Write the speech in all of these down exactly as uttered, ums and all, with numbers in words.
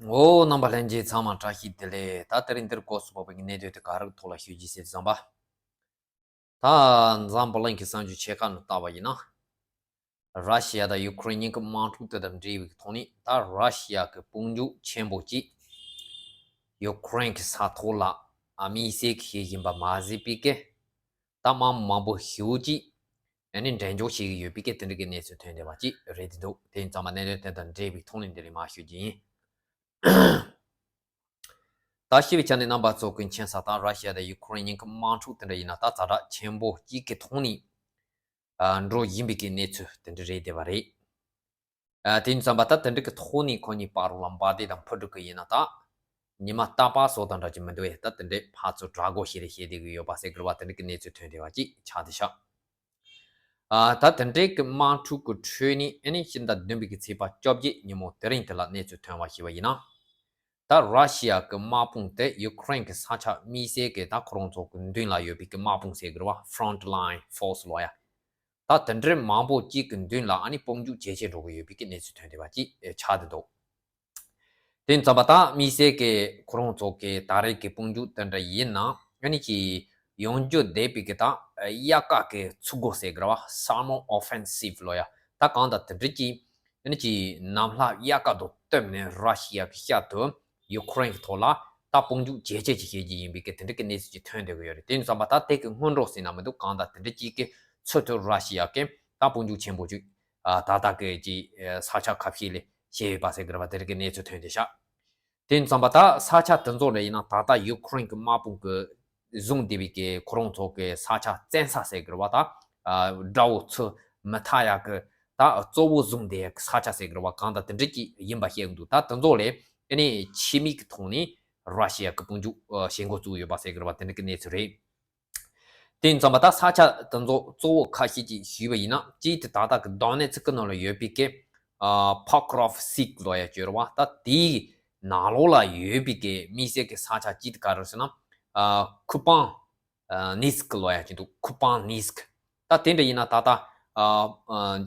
འོ། རྣམ་པ་ལྷན་རྒྱས་ཚང་མ་བཀྲ་ཤིས་བདེ་ལེགས། ད་དེ་རིང་འདིར་སྐོར་སུ་བབས་པའི་གནད་དོན་དེ་ག་རེ་ཐོག་ལ་ཞུ་རྒྱུ་ཟེར་བསམ་པ། ད་འཛམ་བུ་གླིང་གི་གསར་འགྱུར་ཆེ་ཁག་ནང་ལྟ་བ་ཡིན་ན། ར་ཤི་ཡ་དང་ཡུ་ཁུ་རེན་གཉིས་ཀྱི་དམག་འཁྲུག་དེ་དང་འབྲེལ་བའི་ཐོག་ནས། ད་ར་ཤི་ཡ་གི་དཔུང་འཇུག་ཆེན་པོ་གཅིག་ཡུ་ཁུ་རེན་གྱི་ས་ཐོག་ལ་དམིགས་བསལ་གྱི་བྱེད་བཞིན་པ་མ་ཟད་པའི་སྐད། ད་དམག་མི་མང་པོ་ཞེ་པོ་ཅིག་ཨ་ནི་འགྲེམས་འཇོག་བྱེད་ཀྱི་ཡོད་པའི་སྐད། དེ་འདྲ་གི་གནས་ཚུལ་ཐོན་བསྡད་པ་ཅིག་རེད་འདུག་དེ་ཡིན་ཙང་མ་གནད་དོན་དེ་དང་འབྲེལ་བའི་ཐོག་ནས་འདི་ལས་མར་ཞུ་རྒྱུ་ཡིན། ད་ཞི་བའི་ཆ་ནས་རྣམ་པ་ཚོ་ཀུན་མཁྱེན་གསལ་ལྟར་ར་ཤི་ཡ་དང་ཡུ་ཁུ་རེན་གཉིས་ཀྱི་དམག་འཁྲུག་དེ་འདྲ་ཡིན་ན། ད་ཛ་དྲག་ཆེན་པོ་གཅིག་གི་ཐོག་ནས་ཨ་འགྲོ་བཞིན་པའི་གི་གནས་ཚུལ་དེ་འདྲ་རེད་བསྡད་པ་རེད། ཨ་དེ་ཡིན་ཙང་མ་ད་དེ་འདྲ་གི་ཐོག་ནས་ཁོ་གཉིས་བར་ལ་འབར་མདེལ་དང་འཕུར་གྲུ་གི་ཡིན་ན། ད་ཉི་མ་རྟག་པར་བཟོ་དང་འདྲ་གི་མི་འདུག་ཨེ། ད་དེ་འདྲ་ཕར་ཚུར་དྲག་གོ་ཞིག་རེ་བྱེད་བསྡད་ཀྱི་ཡོད་པ་ཟེར་དགོས་པ། དེ་འདྲ་གི་གནས་ཚུལ་ཐོན་བསྡད་པ་ཅིག་ཆགས་བསྡད་ཤག་ཨ་ད་དེ་འདྲའི་གི་དམག་འཁྲུག་གི་ཁྲོད་ནས་ཨ་ནི་ཕྱི་ཟླ་བདུན་པའི་གི་ཚེས་པ་བཅོ་བརྒྱད་ཉིན་མོ་དེ་རིང་དེ་ལ་གནས་ཚུལ་ཐོན་པ་ཞིག་པ་ཡིན་ན། ད་ར་ཤི་ཡ་གི་དམག་དཔུང་དེ་ཡུ་ཁུ་རེན་གི་ས་ཆ་དམིགས་བསལ་གི་ད་ཁོ་རང་ཚོ་གི་མདུན་ལ་ཡོད་པའི་གི་དམག་དཔུང་ཟེར་དགོས་རེད་བ། Front Line Force ལོ་ཡ། ད་དེ་འདྲའི་མང་པོ་གཅིག་གི་མདུན་ལ་ཨ་ནི་དཔུང་འཇུག་ཇེ་ཆེ་འགྲོ་གི་ཡོད་པའི་གི་གནས་ཚུལ་ཐོན་བསྡད་པ་ཅིག་ཆགས་བསྡད་འདུག་དེ་ཡིན་ཙང་མ་ད་དམིགས་བསལ་གི་ཁོ་རང་ཚོ་གི་ད་རེས་ཀྱི་དཔུང་འཇུག་དེ་འདྲ་ཡིན་ན། ཨ་ནི་ཅིག་ཡོང་རྒྱུ་བསྡད་པའི་གི་ད་དབྱར་ཁ་གི་ཚུར་རྒོལ་ཟེར་དགོས་རེད་བ། Summer Offensive ལོ་ཡ། ད་གང་ལྟར་དེ་འདྲ་ཅིག་ཨ་ནི་ཅིག་ནམ་ལྷག་དབྱར་ཁ་དང་བསྟུན་ནས་ར་ཤི་ཡ་གི་ཤར་དུ་ཡུ་ཁུ་རེན་གི་ཐོག་ལ་ད་དཔུང་འཇུག་ཇེ་ཆེ་ཅིག་བྱེད་ཀྱི་ཡིན་པའི་གི་དེ་འདྲ་གི་གནས་ཚུལ་ཅིག་ཐོན་བསྡད་ཀྱི་ཡོད་རེད། དེ་ཡིན་ཙང་མ་ད་དེ་གི་སྔོན་འགྲོ་ཟེར་ན་མི་འདུག་གང་ལྟར་དེ་འདྲ་ཅིག་གི་ཚུར་དུ་ར་ཤི་ཡ་གི་ད་དཔུང་འཇུག་ཆེན་པོ་ཅིག་ཨ་ད་ལྟ་གི་ཅིག་ས་ཆ་ཁ་ཤས་ལ་བྱས་ཡོད་པ་ཟེར་གི་རེད་བ། དེ་རིགས་ཀྱི་གནས་ཚུལ་ཐོན་བསྡད་ཤག་དེ་ཡིན་ཙང་མ་ད་ས་ཆ་དེ་ཚོ་ལ་ཡིན་ན། ད་ལྟ་ཡུ་ཁུ་རེན་གྱི་དམག་དཔུང་གིས་བཟུང་བསྡད་པའི་གི་ཁོ་རང་ཚོ་གི་ས་ཆ་བཙན་ས་ཟེར་གི་རེད་བ། ད་ཨ་དགྲ་བོ་ཚུར་མི་ཐར་ཡག་གི་ད་གཙོ་བོ་བཟུང་བསྡད་ཡག་གི་ས་ཆ་ཟེར་གི་རེད་བ། གང་ལྟར་དེ་འདྲ་ཅིག་ཡིན་པ་བཤད་གི་འདུག་ད་དེ་ཚོ་ལ་ཨ་ནི་ཆེད་དམིགས་ཀྱི་ཐོག་ནས་ར་ཤི་ཡ་གི་དཔུང་འཇུག་ཨ་བྱེད་འགོ་བཙུགས་ཡོད་པ་ཟེར་གི་རེད་བ། དེ་འདྲ་གི་གནས་ཚུལ་རེད། དེ་ཡིན་ཙང་མ་ད་ས་ཆ་དེ་ཚོ་གཙོ་བོ་ཁ་ཤས་ཅིག་ཞུས་པ་ཡིན་ན། གཅིག་དེ་ད་ལྟ་གི་དོ་ནེ་ཚི་ཀི་ནང་ལ་ཡོད་པའི་གི་ཨ་Pokrovsk ལོ་ཡ་ཅོ་ར་བ། ད་དེའི་ནང་ལོགས་ལ་ཡོད་པའི་གི་དམིགས་བསལ་གི་ས་ཆ་གཅིག་དེ་ག་རེ་ཟེར་ན། ཨ་ཁུ་པང་ཨ་ནིས་ཀི་ལོ་ཡ་ཅིག་འདུག་ཁུ་པང་ནིས་ཀི། ད་དེ་འདྲ་ཡིན་ན་ད་ལྟ་ཨ་ཨ་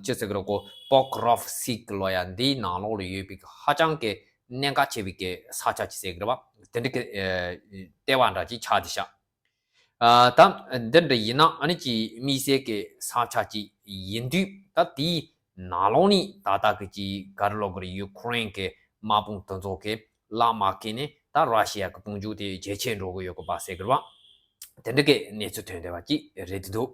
ཅི་ཟེར་གི་རེད་གོ། Pokrovsk ལོ་ཡ་འདིའི་ནང་ལོགས་ལ་ཡོད་པའི་གི་ཧ་ཅང་གི་གནད་འགག་ཆེ་བའི་གི་ས་ཆ་ཅིག་ཟེར་གི་རེད་བ། དེ་འདྲ་གི་ཨ་ལྟེ་བ་འདྲ་ཅིག་ཆགས་བསྡད་ཤག་ཨ་ད་འདི་འདྲ་ཡིན་ན་ཨ་ནི་ཅིག་དམིགས་བསལ་གྱི་ས་ཆ་ཅིག་ཡིན་དུས། ད་དེའི་ནང་ལོགས་ནས་ད་ལྟ་གི་ཅིག་ག་རེ་ལབ་དགོས་རེད། ཡུ་ཁུ་རེན་གྱི་དམག་དཔུང་དེ་ཚོ་གི་ལག་མ་ཁེལ་ནས་ད་ར་ཤི་ཡ་གི་དཔུང་འཇུག་དེ་ཇེ་ཆེར་འགྲོ་གི་ཡོད་གི་པ་ཟེར་གི་རེད་བ། དེ་འདྲ་གི་གནས་ཚུལ་ཐོན་བསྡད་པ་ཅིག་རེད་འདུག་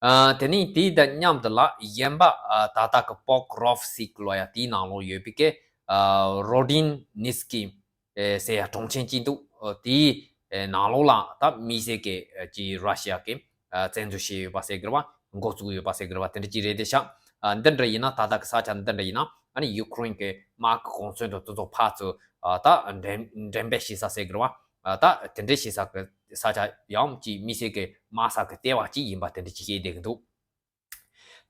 ཨ་དེ་ནས་དེའི་དང་མཉམ་དུ་ལ་གཞན་པ་ཨ་ད་ལྟ་གི་Pokrovsk ལོ་ཡ་དེའི་ནང་ལོགས་ཡོད་པའི་གི་ཨ་Rodinskiy ཨེ་ཟེར་ཡ་གྲོང་ཁྱེར་གཅིག་འདུག་ཨ་དེའི་ཨེ་ནང་ལོགས་ལ་ད་དམིགས་བསལ་གྱི་ཨ་ཅིག་ར་ཤི་ཡ་གི་ཨ་བཙན་འཛུལ་བྱས་ཡོད་པ་ཟེར་གི་རེད་བ། འགོ་བཙུགས་ཡོད་པ་ཟེར་གི་རེད་བ། དེ་འདྲ་ཅིག་རེད་བསྡད་ཤག་ཨ་འདི་འདྲ་ཡིན་ན། ད་ལྟ་གི་ས་ཆ་འདི་འདྲ་ཡིན་ན་ཨ་ནི་ཡུ་ཁུ་རེན་གྱི་དམག་གི་གོ་མཚོན་དང་དེ་ཚོ་ཕར་ཚུར་ཨ་ད་འགྲེམས་འགྲེམས་སྤེལ་བྱེད་ས་ཟེར་གི་རེད་བ། ཨ་ད་དེ་འདྲ་བྱེད་ས་གི་ས་ཆ་ཡང་ཅིག་དམིགས་བསལ་གྱི་དམག་ས་གི་ལྟེ་བ་ཅིག་ཡིན་པ་དེ་འདྲ་ཅིག་བཤད་བསྡད་གི་འདུག་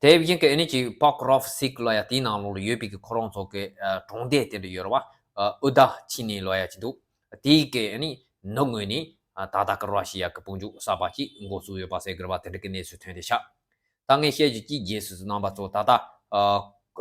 དེ་བཞིན་གྱི་ཨ་ནི་ཅིག་Pokrovsk ལོ་ཡ་དེའི་ནང་ལོགས་ལ་ཡོད་པའི་གི་ཁོ་རང་ཚོ་གི་ཨ་གྲོང་སྡེ་དེ་འདྲ་ཡོད་རེད་བ། ཨ་ཨུ་ད་ཆི་ནི་ལོ་ཡ་ཅིག་འདུག་དེའི་གི་ཨ་ནི་ནུབ་ངོས་ནས་ཨ་ད་ལྟ་གི་ར་ཤི་ཡ་གི་དཔུང་འཇུག་གསར་པ་ཅིག་འགོ་བཙུགས་ཡོད་པ་ཟེར་གི་རེད་བ། དེ་འདྲ་གི་གནས་ཚུལ་ཐོན་བསྡད་ཤག་ད་ངས་བཤད་རྒྱུ་ཅིག་རྗེས་སུ་རྣམ་པ་ཚོ་ད་ལྟ་ཨ་ཨ་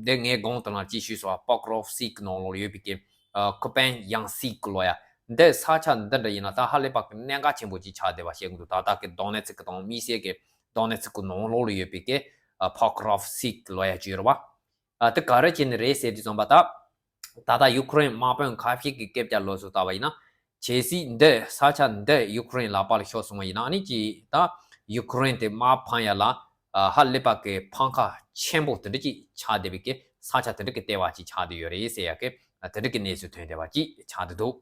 འདི་ངས་གོང་དུ་ལ་ཅིག་ཞུས་སོང་བ། Pokrovsk ནང་ལོགས་ལ་ཡོད་པའི་གི་ཨ་Kupiansk ལོ་ཡ། འདི་ས་ཆ་འདི་འདྲ་ཡིན་ན། ད་ཧ་ལས་པ་གི་གནད་འགག་ཆེན་པོ་ཅིག་ཆགས་བསྡད་པ་བཤད་གི་འདུག་ད་ལྟ་གི་Donetsk དང་དམིགས་བསལ་གི་Donetsk ནང་ལོགས་ལ་ཡོད་པའི་གི་ཨ་Pokrovsk ལོ་ཡ་ཅིག་ཡོད་རེད་བ། ཨ་དེ་ག་རེ་བྱས་ནས་རེད་ཟེར་དུས་ཙམ་པ། ད་ད་ལྟ་ཡུ་ཁུ་རེན་དམག་དཔོན་ཁ་ཤས་ཀྱི་སྐད་ཆ་ལོགས་སུ་ལྟ་བ་ཡིན་ན། གལ་སྲིད་འདི་ས་ཆ་འདི་ཡུ་ཁུ་རེན་ལག་པ་ལ་ཤོར་སོང་བ་ཡིན་ན། ཨ་ནི་ཅིག་ད་ཡུ་ཁུ་རེན་དེ་དམག་འཕང་ཡ་ལ་ཨ་ཧ་ལས་པ་གི་འཕང་ཁ་ཆེན་པོ་དེ་འདྲ་ཅིག་ཆགས་བསྡད་པའི་གི་ས་ཆ་དེ་འདྲ་གི་ལྟེ་བ་ཅིག་ཆགས་བསྡད་ཡོད་རེད་ཟེར་ཡ་གི་དེ་འདྲ་གི་གནས་ཚུལ་ཐོན་བསྡད་པ་ཅིག་ཆགས་བསྡད་འདུག་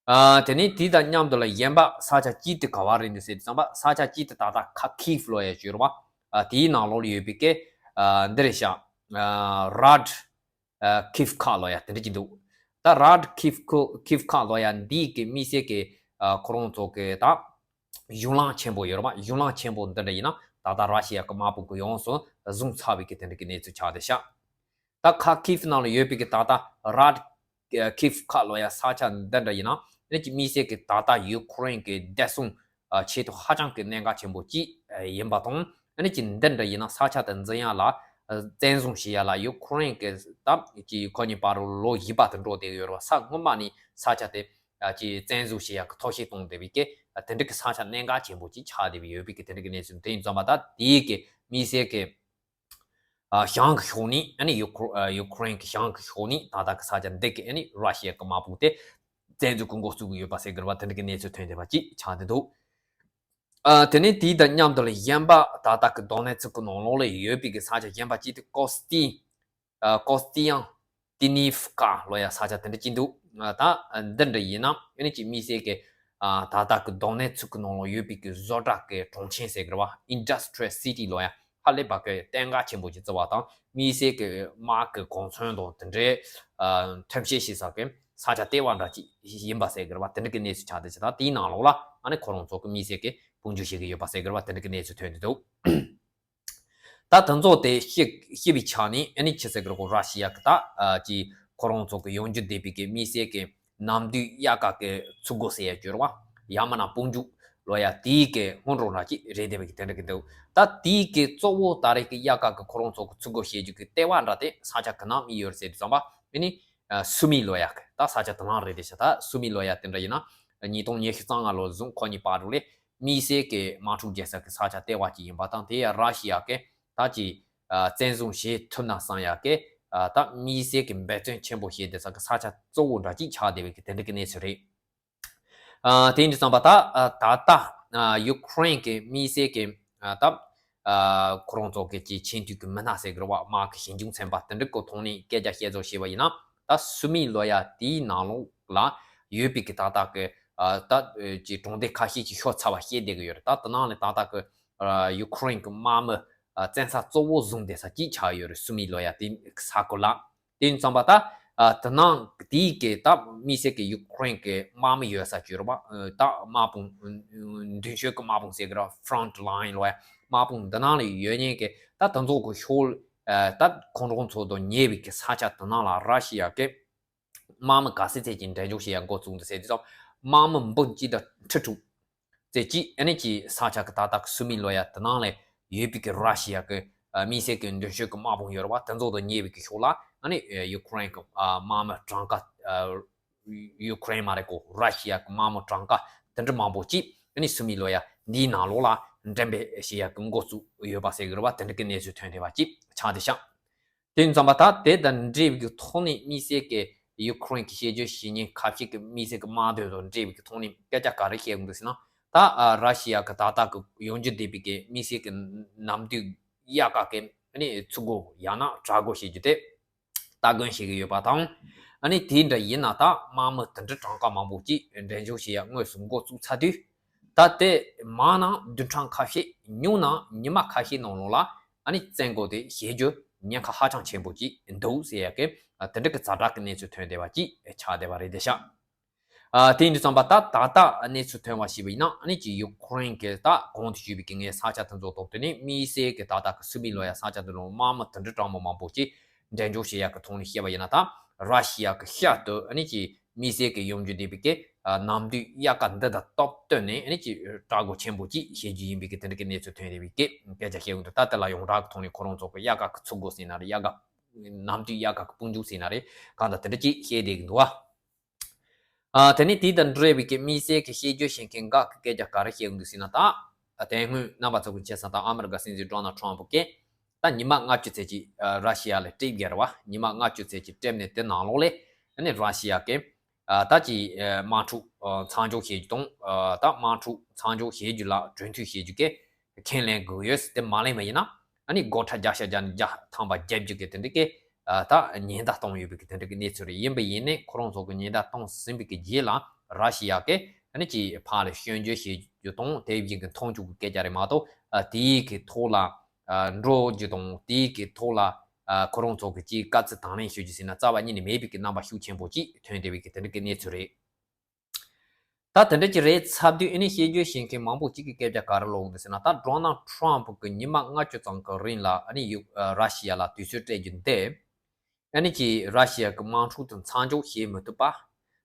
ཨ་དེ་ནས་དེ་དང་མཉམ་དུ་ལ་གཞན་པ་ས་ཆ་གཅིག་དེ་ག་བ་རེད་འདུག་ཟེར་དུས་ཙམ་པ། ས་ཆ་གཅིག་དེ་ད་ལྟ་Kharkiv ལོ་ཡ་ཅིག་ཡོད་རེད་བ། ཨ་དེའི་ནང་ལོགས་ལ་ཡོད་པའི་གི་ཨ་འདི་རེད་ཤག་ཨ་Rad ཨ་Kivka ལོ་ཡ་དེ་འདྲ་ཅིག་འདུག་ད་Rad Kivka Kivka ལོ་ཡ་འདིའི་གི་དམིགས་བསལ་གི་ཨ་ཁོ་རང་ཚོ་གི་ད་གཞུང་ལམ་ཆེན་པོ་ཡོད་རེད་བ། གཞུང་ལམ་ཆེན་པོ་འདི་འདྲ་ཡིན་ན་ད་ལྟ་ར་ཤི་ཡ་གི་དམག་དཔུང་གི་ཡོངས་སུ་བཟུང་ཚར་བའི་གི་དེ་འདྲ་གི་གནས་ཚུལ་ཆགས་བསྡད་ཤག་ད་Kharkiv ནང་ལ་ཡོད་པའི་གི་ད་ལྟ་Rad Kivka ལོ་ཡ་ས་ཆ་འདི་འདྲ་ཡིན་ན། ཨ་ནི་ཅིག་དམིགས་བསལ་གི་ད་ལྟ་ཡུ་ཁུ་རེན་གི་བདེ་སྲུང་ཨ་ཆེད་དུ་ཧ་ཅང་གི་གནད་འགག་ཆེན་པོ་ཅིག་ཨ་ཡིན་པ་དང་། ཨ་ནི་ཅིག་འདི་འདྲ་ཡིན་ན་ས་ཆ་དེ་འཛིན་ཡ་ལ་ བཙན་བཟུང་བྱེད་ཡ་ལ་ཡུ་ཁུ་རེན་གྱི་ད་ཅི་ཁོ་གཉིས་བར་རུ་ལོ་བཞི་པ་དུ་འགྲོ་བསྡད་ཡོད་རེད་བ། ས་སྔོན་མ་ནས་ས་ཆ་དེ་ཅི་བཙན་བཟུང་བྱེད་ཡ་གི་ཐབས་ཤེས་གཏོང་བསྡད་པའི་གི་དེ་འདྲ་གི་ས་ཆ་གནད་འགག་ཆེན་པོ་ཅིག་ཆགས་བསྡད་པའི་ཡོད་པའི་གི་དེ་འདྲ་གི་གནས་ཚུལ། དེ་ཡིན་ཙང་མ་ད་དེའི་གི་དམིགས་བསལ་གི་ཨ་བྱང་གི་ཕྱོགས་ནས་ཨ་ནི་ཡུ་ཁུ་ཨ་ཡུ་ཁུ་རེན་གྱི་བྱང་གི་ཕྱོགས་ནས་ད་ལྟ་གི་ས་ཆ་འདི་གི་ཨ་ནི་ར་ཤི་ཡ་གི་དམག་དཔུང་དེ་བཙན་འཛུལ་གྱི་འགོ་བཙུགས་ཀྱི་ཡོད་པ་ཟེར་གི་རེད་བ། དེ་འདྲ་གི་གནས་ཚུལ་ཐོན་བསྡད་པ་ཅིག་ཆགས་བསྡད་འདུག་ཨ་དེ་ནས་དེའི་དང་མཉམ་དུ་ལ་གཞན་པ་ད་ལྟ་གི་དོན་གནད་ཚིག་གི་ནང་ལོགས་ལ་ཡོད་པའི་གི་ས་ཆ་གཞན་པ་ཅིག་དེ་ཀོ་སི་ཏི་ཨ་ཀོ་སི་ཏི་ཡང་ཏི་ནི་ཧྥི་ཀ་ལོ་ཡ་ས་ཆ་དེ་འདྲ་ཅིག་འདུག་ཨ་ད་འདི་འདྲ་ཡིན་ན་ཨ་ནི་ཅིག་དམིགས་བསལ་གི་ཨ་ད་ལྟ་གི་དོན་གནད་ཚིག་གི་ནང་ལོགས་ཡོད་པའི་གི་བཟོ་གྲྭ་གི་གྲོང་ཆེན་ཟེར་གི་རེད་བ། Industrial City་ལོ་ཡ་ཧ་ལས་པ་གི་གནད་འགག་ཆེན་པོ་ཅིག་བརྩི་བ་དང་དམིགས་བསལ་གི་དམག་གི་གོ་མཚོན་དང་དེ་འདྲའི་ཨ་ཐོན་སྐྱེད་བྱེད་ས་གི་ས་ཆ་ལྟེ་བ་འདྲ་ཅིག་ཡིན་པ་ཟེར་གི་རེད་བ། དེ་འདྲ་གི་གནས་ཚུལ་ཆགས་བསྡད་ཅིག་དང་དེའི་ནང་ལོགས་ལ་ཨ་ནི་ཁོ་རང་ཚོ་གི་དམིགས་བསལ་གི་དཔུང་འཇུག་བྱེད་གི་ཡོད་པ་ཟེར་གི་རེད་བ། དེ་འདྲ་གི་གནས་ཚུལ་ཐོན་བསྡད་འདུག་ད་དེ་ཚོ་དེ་ཤི་ཤི་བའི་ཆ་ནས་ཨ་ནི་ཆི་ཟེར་གི་རེད་གོ། ར་ཤི་ཡ་གི་ད་ཨ་ཅི་ཁོ་རང་ཚོ་གི་ཡོང་རྒྱུ་བསྡད་པའི་གི་དམིགས་བསལ་གི་གནམ་བདུད་དབྱར་ཁ་གི་ཚུགས་སྒོ་ཟེར་ཡ་གྱུར་བ། ཡ་མ་ན་དཔུང་འཇུག་ལོ་ཡ་དེའི་གི་སྔོན་འགྲོ་འདྲ་ཅིག་རེད་བསྡད་པའི་གི་དེ་འདྲ་གི་འདུག་ད་དེའི་གི་གཙོ་བོ་ད་རེས་གི་དབྱར་ཁ་གི་ཁོ་རང་ཚོ་གི་ཚུགས་སྒོ་བྱེད་རྒྱུ་གི་ལྟེ་བ་འདྲ་དེ་ས་ཆ་གི་ནང་མི་ཡོད་ཟེར་དུས་ཙམ་པ་ཨ་ནི་ཨ་སུ་མི་ལོ་ཡ་གི་ད་ས་ཆ་དེ་ནང་རེད་བསྡད་ཤག་ད་སུ་མི་ལོ་ཡ་དེ་འདྲ་ཡིན་ན་ཉིས་སྟོང་ཉི་ཤུ་རྩ་ལྔ་ལོ་བཟུང་ཁོ་གཉིས་བར་དུ་ལས་དམིགས་བསལ་གྱི་དམག་འཁྲུག་རྒྱག་ས་གི་ས་ཆ་ལྟེ་བ་ཅིག་ཡིན་པ་དང་། དེ་ཡང་ར་ཤི་ཡ་གི་ད་ཅི་ཨ་བཙན་བཟུང་བྱེད་ཐུབ་ན་བསམ་ཡ་གི་ཨ་ད་དམིགས་བསལ་གྱི་འབད་བརྩོན་ཆེན་པོ་བྱེད་བསྡད་ས་གི་ས་ཆ་གཙོ་བོ་འདྲ་ཅིག་ཆགས་བསྡད་པའི་གི་དེ་འདྲ་གི་གནས་ཚུལ་རེད། ཨ་དེ་ཡིན་དུས་ཙམ་པ་ད་ཨ་ད་ལྟ་ཨ་ཡུ་ཁུ་རེན་གྱི་དམིགས་བསལ་གྱི་ཨ་ད་ཨ་ཁོ་རང་ཚོ་གི་ཅི་ཆེས་མཐོའི་གི་མི་སྣ་ཟེར་གི་རེད་བ། དམག་གི་ཞིབ་འཇུག་ཚན་པ་དེ་འདྲ་གི་ཐོག་ནས་སྐད་ཆ་བཤད་ཚོད་བྱས་པ་ཡིན་ན། ད་སུ་མི་ལོ་ཡ་དེའི་ནང་ལོགས་ལ་ཡོད་པའི་གི་ད་ལྟ་གི་ཨ་ད་ཨ་ཅི་གྲོང་སྡེ་ཁ་ཤས་ཀྱི་ཤོག་ཚ་བ་བཤད་བསྡད་གི་ཡོད་རེད། ད་དེ་ནང་ལས་ད་ལྟ་གི་ཨ་ཡུ་ཁུ་རེན་གི་དམག་མི་ཨ་བཙན་ས་གཙོ་བོ་བཟུང་བསྡད་ས་ཅིག་ཆགས་ཡོད་རེད། སུ་མི་ལོ་ཡ་དེ་ས་ཁུལ་ལ། དེ་ཡིན་ཙམ་པ་ད་ཨ་དེ་ནང་དེའི་གི་ད་དམིགས་བསལ་གི་ཡུ་ཁུ་རེན་གི་དམག་མི་ཡོད་ས་ཅིག་ཡོད་རེད་པ། ཨ་ད་དམག་དཔུང་ཨ་མདུན་ཤོག་གི་དམག་དཔུང་ཟེར་གི་རེད། Front Line་ལོ་ཡ་དམག་དཔུང་འདི་ནང་ལ་ཡོད་མཁན་གི་ད་དེ་ཚོ་གི་ཤོག་ཨ་ད་ཁོང་ཁོང་ཚོ་དང་ཉེ་བའི་གི་ས་ཆ་དེ་ནང་ལ་ར་ཤི་ཡ་གི་དམག་མི་ག་ཚད་ཚད་ཀྱི་འགྲན་ཞུགས་བྱེད་ཡ་འགོ་བཙུགས་འདུག་ཟེར་དུས་ཙམ། དམག་མི་འབུམ་གཅིག་དང་ཁྲི་དྲུག་ཚད་ཀྱི་ཨ་ནི་ཀྱི་ས་ཆ་གི་ད་ལྟ་གི་སུ་མི་ལོ་ཡ་དེ་ནང་ལ་ཡོད་པའི་གི་ར་ཤི་ཡ་གི་ཨ་དམིགས་བསལ་གི་མདུན་ཤོག་གི་དམག་དཔུང་ཡོད་རེད་བ། དེ་ཚོ་དང་ཉེ་བའི་གི་ཕྱོགས་ལ་ཨ་ནི་ཡུ་ཁུ་རེན་གི་ཨ་དམག་མི་གྲངས་ཀ་ཨ་ཡུ་ཁུ་རེན་མ་རེད་གོ། ར་ཤི་ཡ་གི་དམག་མི་གྲངས་ཀ་དེ་འདྲ་མང་པོ་ཅིག་ཨ་ནི་སུ་མི་ལོ་ཡ་འདིའི་ནང་ལོགས་ལ་འགྲེམས་སྤེལ་བྱེད་ཡ་གི་འགོ་བཙུགས་ཡོད་པ་ཟེར་གི་རེད་བ། དེ་འདྲ་གི་གནས་ཚུལ་ཐོན་བསྡད་པ་ཅིག་ཆགས་བསྡད་ཤག་དེ་ཡིན་ཙམ་པ་ད་དེ་དང་འབྲེལ་བའི་གི་ཐོག་ནས་དམིགས་བསལ་གྱི་ཡུ་ཁུ་རེན་གྱི་བྱེད་སྤྱོད་བྱེད་མཁན་ཁ་ཤས་ཀྱི་དམིགས་བསལ་གྱི་དམག་དོན་དང་འབྲེལ་བའི་གི་ཐོག་ནས་སྐད་ཆ་ག་རེ་བཤད་ཡོང་འདུག་ཟེར་ན། ད་ཨ་ར་ཤི་ཡ་གི་ད་ལྟ་གི་ཡོང་རྒྱུ་བསྡད་པའི་གི་དམིགས་བསལ་གྱི་གནམ་བདུད་དབྱར་ཁ་གི་ཨ་ནི་ཚུགས་སྒོ་ཡང་ན་དྲག་སྒོ་བྱེད་རྒྱུ་དེ་སྟ་གོན་བྱེད་ཀྱི་ཡོད་པ་དང་། ཨ་ནི་དེ་འདྲ་ཡིན་ན་ད་དམག་མི་དེ་འདྲ་གྲངས་ཀ་མང་པོ་ཅིག་འགྲན་ཞུགས་བྱེད་ཡ་དངོས་སུ་འགོ་བཙུགས་ཚར་དུས། ད་དེ་མང་ན་བདུན་ཕྲག་ཁ་ཤས། ཉུང་ན་ཉི་མ་ཁ་ཤས་ནང་ལོགས་ལ་ཨ་ནི་བཙན་རྒོལ་དེ་བྱེད་རྒྱུ་ཉེན་ཁ་ཧ་ཅང་ཆེན་པོ་ཅིག་འདུག་ཟེར་ཡ་གི་ཨ་དེ་འདྲ་གི་ཛ་དྲག་གི་གནས་ཚུལ་ཐོན་བསྡད་པ་ཅིག་ཆགས་བསྡད་པ་རེད་བསྡད་ཤག་ཨ་དེ་ཡིན་དུས་ཙམ་པ་ད་ད་ལྟ་གནས་ཚུལ་ཐོན་པ་ཞིག་ཡིན་ན། ཨ་ནི་ཅིག་ཡུ་ཁུ་རེན་གྱི་ད་གོང་དུ་ཞུས་པའི་གི་ངའི་ས་ཆ་དེ་ཚོ་ཐོག་དེ་ནས་དམིགས་བསལ་གྱི་ད་ལྟ་གི་སུ་མི་ལོ་ཡ་ས་ཆ་དེ་ལ་དམག་མི་དེ་འདྲ་གྲངས་མང་པོ་ཅིག་འགྲན་ཞུགས་བྱེད་ཡག་གི་ཐོག་ནས་བཤད་པ་ཡིན་ན། ད་ར་ཤི་ཡ་གི་ཤར་དུ་ཨ་ནི་ཅིག་དམིགས་བསལ་གྱི་ཡོང་རྒྱུ་བསྡད་པའི་གི་ཨ་གནམ་བདུད་དབྱར་ཁ་འདི་དང་སྟབས་བསྟུན་ནས་ཨ་ནི་ཅིག་དྲག་སྒོ་ཆེན་པོ་ཅིག་བྱེད་རྒྱུ་ཡིན་པའི་གི་དེ་འདྲ་གི་གནས་ཚུལ་ཐོན་བསྡད་པའི་གི་སྐད་ཆ་བཤད་ཡོང་དུས། ད་དེ་ལ་ཡོངས་གྲགས་ཀྱི་ཐོག་ནས་ཁོ་རང་ཚོ་གི་དབྱར་ཁ་གི་ཚུགས་སྒོ་ཟེར་ན་རེད། དབྱར་ཁ་གནམ་བདུད་དབྱར་ཁ་གི་དཔུང་འཇུག་ཟེར་ན་རེད། གང་ལྟར་དེ་འདྲ་ཅིག་བཤད་བསྡད་གི་འདུག་བ། ཨ་དེ་ནས་དེ་དང་འབྲེལ་བའི་གི་དམིགས་བསལ་གྱི་བཤད་རྒྱུ་བྱེད་མཁན་འགའ་གི་སྐད་ཆ་ག་རེ་བཤད་ཡོང་འདུག་ཟེར་ན། ད་དེ་སྔོན་རྣམ་པ་ཚོ་གི་མཁྱེན་གསལ་ལྟར་ཨ་མི་རི་ཀ་སྲིད་འཛིན་ཌོ་ནལ་ཊམ་ཕུ་གིས་ད་ཉི་མ་ལྔ་བཅུ་ཙམ་ཅིག་ཨ་ར་ཤི་ཡ་ལ་སྤྲད་ཡོད་རེད་བ། ཉི་མ་ལྔ་བཅུ་ཙམ་ཅིག་སྤྲད་ནས་དེ་ནང་ལོགས་ལ་ཨ་ནི་ར་ཤི་ཡ་གིས་ཨ་ད་ཅིག་ཨ་དམག་འཁྲུག་ཨ་མཚམས་འཇོག་བྱེད་རྒྱུ་དང་། ཨ་ད་དམག་འཁྲུག་མཚམས་འཇོག་བྱེད་རྒྱུ་ལ་གྲོས་མཐུན་བྱེད་རྒྱུ་གི་ཁས་ལེན་དགོས་ཡོད། དེ་མ་ལེན་པ་ཡིན་ན་ཨ་ནི་སྒོ་ཁྲལ་བརྒྱ་ཆ་བརྒྱ་ནས་བརྒྱ་ཐམ་པ་བརྒྱབ་རྒྱུ་གི་དེ་འདྲ་གི་ཨ་ད་ཉེན་བརྡ་བཏང་ཡོད་པའི་གི་དེ་འདྲ་གི་གནས་ཚུལ་རེད། ཡིན་པ་ཡིན་ནའི་ཁོ་རང་ཚོ་གི་ཉེན་བརྡ་བཏང་ཟིན་པའི་གི་རྗེས་ལ་ར་ཤི་ཡ་གིས་ཨ་ནི་ཅིག་ཕར་ལ་སྐྱོན་བརྗོད་བྱེད་རྒྱུ་དང་དེ་བཞིན་གི་མཐོང་ཆུང་གི་སྐད་ཆ་རེད་མ་གཏོགས། ཨ་དེའི་གི་ཐོག་ལ་ཨ་འགྲོ་རྒྱུ་དང་དེའི་གི་ཐོག་ལ་ཨ་ཁོ་རང་ཚོ་གི་ཅིག་དཀའ་ཚེགས་དང་ལེན་ཞུ་རྒྱུ་ཟེར་ན་རྩ་བ་ཉིད་ནས་མེད་པའི་གི་རྣམ་པ་ཤུགས་ཆེན་པོ་ཅིག་ཐོན་བསྡད་པའི་གི་དེ་འདྲ་གི་གནས་ཚུལ་རེད། ད་དེ་འདྲ་ཅིག་རེད་ཚར་དུས། ཨ་ནི་བཤད་རྒྱུ་བྱེད་མཁན་མང་པོ་ཅིག་གིས་སྐད་ཆ་ག་རེ་ལབ་འདུག་ཟེར་ན། ད་ཌོ་ནལ་ཊམ་ཕུ་གིས་ཉི་མ་ལྔ་བཅུ་ཙམ་གི་རིང་ལ་ཨ་ནི་ཡུ་ཨ་ར་ཤི་ཡ་ལ་དུས་ཚོད་སྤྲད་རྒྱུ་འདི་ཨ་ནི་ཅིག་ར་ཤི་ཡ་གི་དམག་འཁྲུག་དེ་མཚམས་འཇོག་བྱེད་མི་ཐུབ་པ།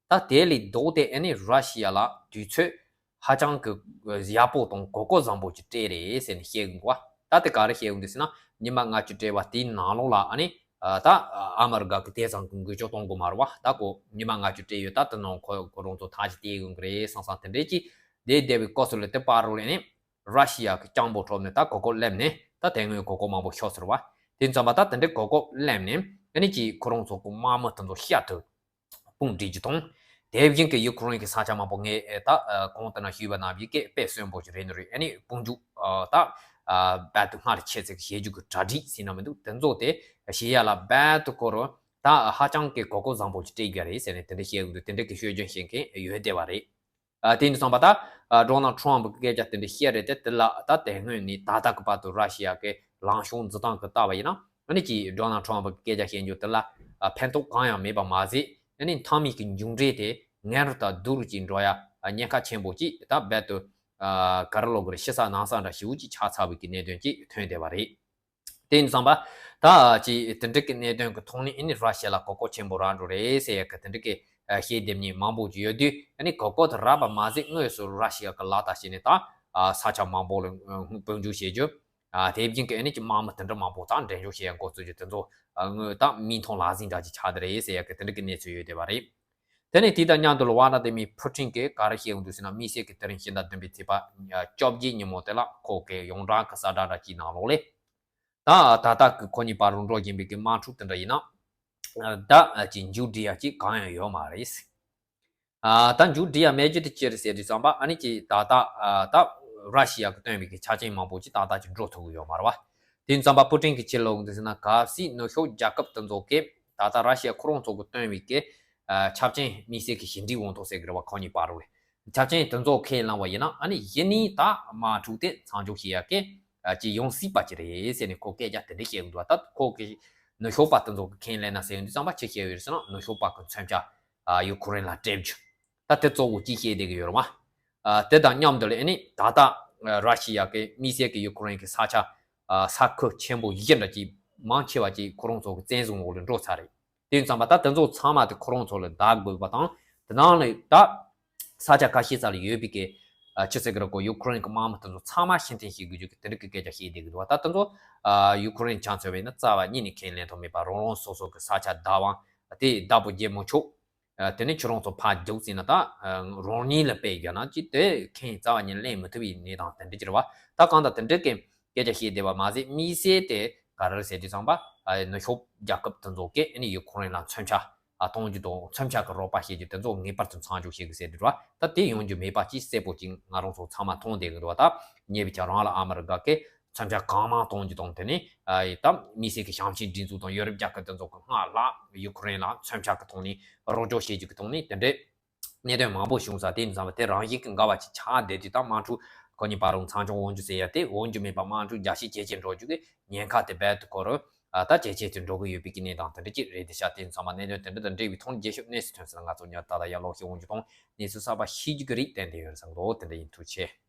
ད་དེ་ལས་ལྡོག་སྟེ་ཨ་ནི་ར་ཤི་ཡ་ལ་དུས་ཚོད་ཧ་ཅང་གི་ཡག་པོ་དང་གོ་སྐབས་བཟང་པོ་ཅིག་སྤྲད་རེད་ཟེར་ནས་བཤད་གི་འདུག་བ། ད་དེ་ག་རེ་བཤད་གི་འདུག་ཟེར་ན། ཉི་མ་ལྔ་བཅུ་སྤྲད་པ་དེའི་ནང་ལོགས་ལ་ཨ་ནི་ད་ཨ་མི་རི་ཀ་གི་དེ་ཙམ་གྱི་འགུལ་སྐྱོད་གཏོང་དགོས་མ་རེད་བ། ད་ཁོ་ཉི་མ་ལྔ་བཅུ་སྤྲད་ཡོད། ད་དེ་ནང་ཁོ་ཁོ་རང་ཚོ་ཐག་གཅོད་དེ་ཡོང་གི་རེད་བསམ་བསམ་དེ་འདྲས་ཀྱི་དེ་བསྡད་པའི་སྐབས་སུ་ལ་དེ་བར་རོ་ལས་ནི་ར་ཤི་ཡ་གི་སྤྱང་པོ་ཁྲོམ་ནས་ད་གོ་སྐབས་སླེབས་ནས་ད་དེ་སྔོན་གོ་སྐབས་མང་པོ་ཤོར་ཟེར་བ། དེ་ཙམ་པ་ད་དེ་འདྲའི་གོ་སྐབས་སླེབས་ནས་ཨ་ནི་ཅིག་ཁོ་རང་ཚོ་གི་དམག་མི་དེ་ཚོ་ཤ་ཐུག་དཔུང་སྒྲིག་རྒྱུ་དང་། དེ་བཞིན་གྱི་ཡུ་ཁུ་རེན་གྱི་ས་ཆ་མང་པོ་ངས་ད་གོང་དུ་ན་ཞུས་པ་ནང་བཞིན་གྱི་དཔེ་གསོན་པོ་ཞིག་རེད་ནི་རེད། ཨ་ནི་དཔུང་འཇུག་ད་རྦད་དེ་སྔར་ཆེ་ཚད་ཀྱི་བྱེད་རྒྱུ་གི་གྲ་སྒྲིག་ཟེར་ན་མི་འདུག་དེ་ཚོ་དེ་བྱེད་ཡ་ལ་རྦད་དེ་ཁོ་རང་ད་ཧ་ཅང་གི་གོ་སྐབས་བཟང་པོ་ཞིག་སྤྲད་ཀྱི་རེད་ཟེར་ནས་དེ་འདྲ་བཤད་ཀྱི་འདུག་དེ་འདྲ་གི་ཤོད་རྒྱུ་བཤད་མཁན་ཡོད་བསྡད་པ་རེད། ཨ། དེ་ཡིན་དུས་ཙམ་པ་ད་ཨ་ཌོ་ནལ་ཊམ་པ་གི་སྐད་ཆ་དེ་འདྲ་བཤད་རེད་དེ། དེ་ལ་ད་དེ་སྔོན་ནས་ད་ལྟ་གི་བར་དུ་ར་ཤི་ཡ་གི་ལངས་ཕྱོགས་འཛིན་སྟངས་ཀྱི་ལྟ་བ་ཡིན་ན་ཨ་ནི་ཅིག་ཌོ་ནལ་ཊམ་པ་གི་སྐད་ཆ་བཤད་རྒྱུ་དེ་ལ་ཨ་ཕན་ཐོགས་གང་ཡང་མེད་པ་མ་ཟད། ཨ་ནི་མཐའ་མའི་གི་མཇུག་འབྲས་དེ་ངན་རུ་དང་སྡུག་རུ་ཅིག་འགྲོ་ཡ་ཉེན་ཁ་ཆེན་པོ་ཅིག་ད་རྦད་དེ་ཨ་ག་རེ་ལབ་དགོས་རེད། ཕྱི་ས་ནང་ས་འདྲ་ཞེ་པོ་ཅིག་ཆགས་ཚར་བའི་གི་གནད་དོན་ཅིག་ཐོན་བསྡད་པ་རེད། དེ་ཡིན་ཙང་པ་ད་ཅི་དེ་འདྲ་གི་གནད་དོན་གི་ཐོག་ནས་ཨ་ནི་ར་ཤི་ཡ་ལ་གོ་སྐབས་ཆེན་པོ་རག་འགྲོ་རེད་ཟེར་ཡ་གི་དེ་འདྲ་གི་ཨ་བཤད་བསྡད་མཁན་མང་པོ་ཅིག་ཡོད་དུས། ཨ་ནི་གོ་སྐབས་དེ་རག་པ་མ་ཟད་དངོས་སུ་ར་ཤི་ཡ་གི་ལག་བསྟར་བྱས་ནས་ད་ཨ་ས་ཆ་མང་པོ་ལ་ཨ་དཔལ་འབྱོར་བྱེད་རྒྱུ། ཨ་དེ་བཞིན་གི་ཨ་ནི་ཅི་དམག་མི་དེ་འདྲ་མང་པོ་ད་འགྲན་ཞུགས་བྱེད་ཡ་འགོ་བཙུགས་རྒྱུ་དེ་ཚོ་ཨ་དངོས་ད་མིག་མཐོང་ལག་ཟིན་འདྲ་ཅིག་ཆགས་བསྡད་རེད་ཟེར་ཡ་གི་དེ་འདྲ་གི་གནས་ཚུལ་ཡོད་བསྡད་པ་རེད། དེ་ནས་དེ་དང་མཉམ་དུ་ལ་ཝ་ལ་དི་མིར་ཕུ་ཊིན་གྱིས་ག་རེ་བཤད་ཡོང་འདུག་ཟེར་ན། དམིགས་བསལ་གྱི་དེ་རིང་ཕྱི་ཟླ་བདུན་པའི་ཚེས་པ་བཅོ་བརྒྱད་ཉིན་མོ་དེ་ལ་ཁོ་གི་ཡོངས་གྲགས་ཀྱི་གསལ་བསྒྲགས་འདྲ་ཅིག་ནང་ལོགས་ལས། ད་ད་ལྟ་གི་ཁོ་གཉིས་བར་རུ་འགྲོ་བཞིན་པའི་གི་དམག་འཁྲུག་དེ་འདྲ་ཡིན་ན། ད་ཅིག་མཇུག་སྒྲིལ་ཡ་ཅིག་གང་ཡང་ཡོད་མ་རེད། ཨ་ད་མཇུག་སྒྲིལ་ཡ་མེད་རྒྱུ་དེ་ཅི་རེད་ཟེར་དུས་ཙམ་པ་ཨ་ནི་ཅིག་ད་ལྟ་ཨ་ད་ར་ཤི་ཡ་གི་བཏོན་པའི་གི་ཆ་རྐྱེན་མང་པོ་ཅིག་ད་ལྟ་ཅིག་འགྲོ་ཐུབ་ཀྱི་ཡོད་མ་རེད་བ། དེ་ཙམ་པ་ཕུ་ཊིན་གྱིས་ཅི་ལབ་འདུག་ཟེར་ན། གལ་སྲིད་ནུབ་ཕྱོགས་རྒྱལ་ཁབ་དེ་ཚོ་གིས་ད་ལྟ་ར་ཤི་ཡ་ཁོ་རང་ཚོ་གི་བཏོན་པའི་གི་ཨ་ཆ་རྐྱེན། དམིགས་བསལ་གྱི་ཞི་འགྲིག་དབང་ཐོག་ཟེར་གི་རེད་བ། ཁོ་གཉིས་བར་རུ་ཆ་རྐྱེན་དེ་ཚོ་ཁས་བླངས་པ་ཡིན་ན་ཨ་ནི་གཞི་ནས་ད་དམག་འཁྲུག་དེ་མཚམས་འཇོག་བྱེད་ཡ་གི་ཨ་ཅིག་ཡོང་སྲིད་པ་ཅིག་རེད་ཟེར་ནས་ཁོ་སྐད་ཆ་དེ་འདྲ་བཤད་གི་འདུག་ད་ཁོ་གི་ནུབ་ཕྱོགས་པ་དེ་ཚོ་གི་ཁས་ལེན་ན་ཟེར་ཡོང་དུས་ཙམ་པ་ཅི་བཤད་ཡོད་རེད་ཟེར་ན། ནུབ་ཕྱོགས་པ་གི་མཚོན་ཆ་ཨ་ཡུ་ཁུ་རེན་ལ་སྤྲད་རྒྱུ། ད་དེ་གཙོ་བོ་ཅིག་བཤད་བསྡད་གི་ཡོད་རེད་མ། ཨ་དེ་དང་མཉམ་དུ་ལ་ཨ་ནི་ད་ལྟ་ཨ་ར་ཤི་ཡ་གི་དམིགས་བསལ་གྱི་ཡུ་ཁུ་རེན་གྱི་ས་ཆ་ཨ་ས་ཁུལ་ཆེན་པོ་བཞི་འདྲ་ཅིག་མང་ཆེ་བ་ཅིག་ཁོ་རང་ཚོ་གི་བཙན་བཟུང་འོག་ལ་འགྲོ་ཚར་རེད། དེ་ཡིན་ཙང་པ་ད་དེ་ཚོ་ཚང་མ་དེ་ཁོ་རང་ཚོ་ལ་བདག་དགོས་པ་དང་། དེ་ནང་ལ་ད་ས་ཆ་ཁ་ཤས་ས་ལ་ཡོད་པའི་གི་ཨ་ཆི་ཟེར་གི་རེད་གོ། ཡུ་ཁུ་རེན་གི་དམག་མི་དེ་ཚོ་ཚང་མ་ཕྱིར་འཐེན་བྱེད་དགོས་རྒྱུ་གི་དེ་འདྲ་གི་སྐད་ཆ་བཤད་བསྡད་གི་འདུག་ད་དེ་ཚོ་ཨ་ཡུ་ཁུ་རེན་ཆ་མཚོན་པ་ཡིན་ན་རྩ་བ་ཉིད་ནས་ཁས་ལེན་ཐུབ་མེད་པ། རང་རང་སོ་སོ་གི་ས་ཆ་བདག་དབང་དེ་བདག་པོ་རྒྱབ་མི་ཆོག་ཨ་དེ་ནས་ཁྱོད་རང་ཚོ་ཕར་རྒྱུགས་ཟེར་ན་ད་ཨ་རང་ཉིད་ལ་དཔེ་བཞག་ན་ཅི་དེ་ཁས་རྩ་བ་ཉིད་ལེན་མི་ཐུབ་པའི་གནས་སྟངས་དེ་འདྲ་ཅིག་རེད་བ། ད་གང་ལྟར་དེ་འདྲ་གི་སྐད་ཆ་བཤད་བསྡད་པ་མ་ཟད། དམིགས་བསལ་དེ་ག་རེ་རེད་ཟེར་དུས་ཙམ་པ་ཨ་ནུབ་ཕྱོགས་རྒྱལ་ཁབ་དེ་ཚོ་གིས་ཨ་ནི་ཡུ་ཁུ་རེན་ལ་མཚོན་ཆ་ཨ་གཏོང་རྒྱུ་དང་མཚོན་ཆ་གི་རོགས་པ་བྱེད་རྒྱུ་དེ་ཚོ་ངེས་པར་དུ་མཚམས་འཇོག་བྱེད་དགོས་ཟེར་འདུག་བ། ད་དེ་ཡོང་རྒྱུ་མེད་པ་ཅིག་གསལ་པོ་ཅིག་ང་རང་ཚོ་ཚང་མ་མཐོང་བསྡད་ཀྱི་འདུག་བ། ད་ཉེ་བའི་ཆར་རང་ལ་ཨ་མི་རི་ཀ་གིས་མཚོན་ཆ་གང་མང་གཏོང་རྒྱུ་དང་། དེ་ནས་ཨ་ད་དམིགས་བསལ་གྱི་ཞིང་ཆེན་སྒྲིག་འཛུགས་དང་ཡོ་རོབ་རྒྱལ་ཁབ་དེ་ཚོ་གི་སྔར་ལ་ཡུ་ཁུ་རེན་ལ་མཚོན་ཆ་གི་ཐོག་ནས་རོགས་སྐྱོར་བྱེད་རྒྱུ་གི་ཐོག་ནས་དེ་འདྲའི་གནད་དོན་མང་པོ་བྱུང་ས། དེ་ཡིན་ཙང་དེ་རང་བཞིན་གྱི་འགལ་བ་ཅིག་ཆགས་བསྡད་དུས། ད་དམག་འཁྲུག་ཁོ་གཉིས་བར་རུ་མཚམས་འཇོག་འོང་རྒྱུ་ཟེར་ཡ་དེ་འོང་རྒྱུ་མེད་པ། དམག་འཁྲུག་རྒྱ་ཆེ་ཇེ་ཆེ་འགྲོ་རྒྱུ་གི་ཉེན་ཁ་དེ་རྦད་དེ་ཁོ་རང་ཨ་ད་ཇེ་ཆེ་དུ་འགྲོ་གི་ཡོད་པའི་གི་གནས་སྟངས་དེ་འདྲ་ཅིག་རེད། དེ་ཤ་དེ་ཡིན་ཙང་མ་གནད་དོན་དེ་འདྲ་དང་འབྲེལ་བའི་ཐོག་ནས་རྗེས་ཤུལ་གནས་ཚུལ་ཐོན་ས། ང་ཚོ་ཉར་ད་ལྟ་ཡར་ལོག་ཤེས་འོང་རྒྱུ་དང་གནས་ཚུལ་གསར་པ་ཤེས་རྒྱུ་གི་རིགས་ཏན་ཏན་ཡོད་རེད་བསམ་གི་འདུག་དེ་འདྲ་ཡིན། ཐུགས་རྗེ་ཆེ།